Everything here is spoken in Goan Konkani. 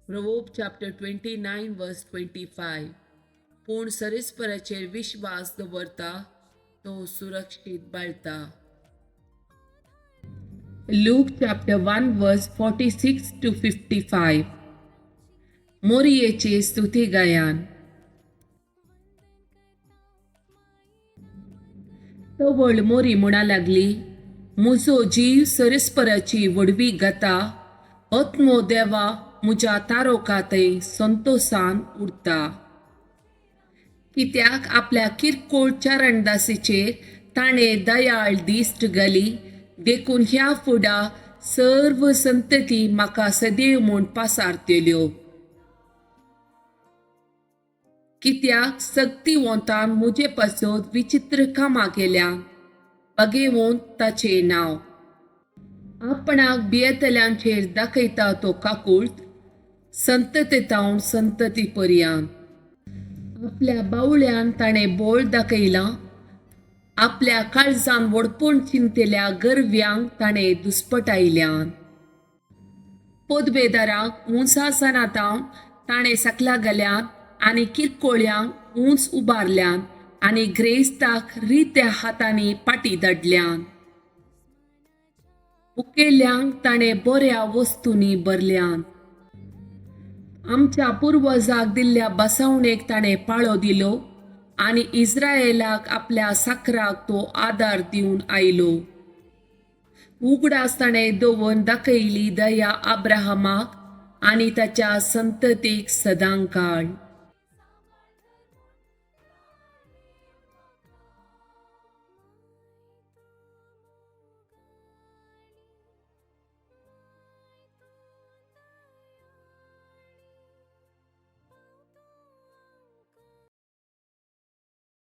Proverb chapter 29 verse 25. पूण सरेस्पराचेर विश्वास दवरता तो सुरक्षीत बाळता. Luke chapter 1 verse 46 to 55. मोरयेचे स्तुती गायन. तवळ मोरी म्हणा लागली, म्हजो जीव सरेस्पराची व्हडवी गाता, आत्मो देवा म्हज्या तारोका थंय संतोसान उरता. कित्याक आपल्या किरकोळ चरणदासीचेर ताणें दयाळ दिश्ट घाली, देखून ह्या फुडा सर्व संतती म्हाका सदैव म्हूण पासारतल्यो. कित्याक सक्तिवंतान म्हजे पासत विचित्र कामां केल्या, बगेवन ताचें नांव. आपणाक भियेतल्यांचेर दाखयता तो काकूळट संतती संतती पर्यंत. आपल्या बावळ्यान ताणें बोळ दाखयलां, आपल्या काळजान व्हडपण चिंतल्या गरव्यांक ताणें दुस्पटायल्यान. पदवेदारांक उंचासनातावन ताणें सकला घाल्यात आनी किरकोळ्यांक उंच उबारल्यान आनी ग्रेस्ताक रित्या हातांनी पाटी धाडल्यान. उकेल्यांक ताणें बऱ्या वस्तूंनी भरल्यान. आमच्या पुर्वजाक दिल्ल्या बसवणेक ताणें पाळो दिलो आनी इस्रायलाक आपल्या साकराक तो आदार दिवन आयलो. उगडास ताणें दवरून दाखयली दया अब्राहमाक आनी ताच्या संततीक सदांकाळ.